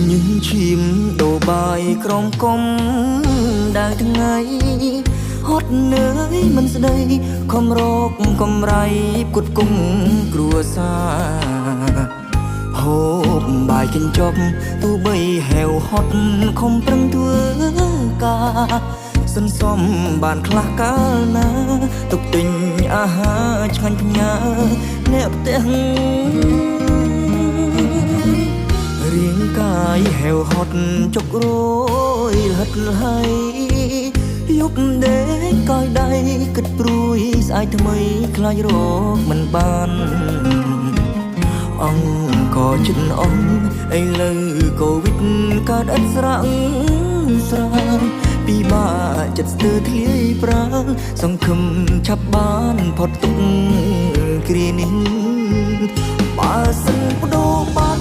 ញឹមឈាមដោបាយក្រមគុំដៅថ្ងៃហត់នឿយមិនស្ដីខំរកកំរៃគុតគុំគ្រួសារហូបបាយកញ្ចប់ទោះបីហេវហត់ខំប្រឹងធ្វើការសន្សំបានខ្លះកាលណាទុកទិញអាហារឆ្ងាញ់ផ្ញើអ្នកផ្ទះ រាងកាយហេវហត់ចុករយលហិតលហើយយប់ដេកកាយដៃគិតព្រួយស្អែកថ្មីខ្លាចរកមិនបានអង្គក៏ចិត្តអងឥឡូវកូវីដកើតឥតស្រាំងស្រានពីបាក់ចិត្តស្ទើរធ្លាយប្រាណសង្ឃឹមឆាប់បានផុតទុក្ខគ្រានេះបើសិនបដូរបា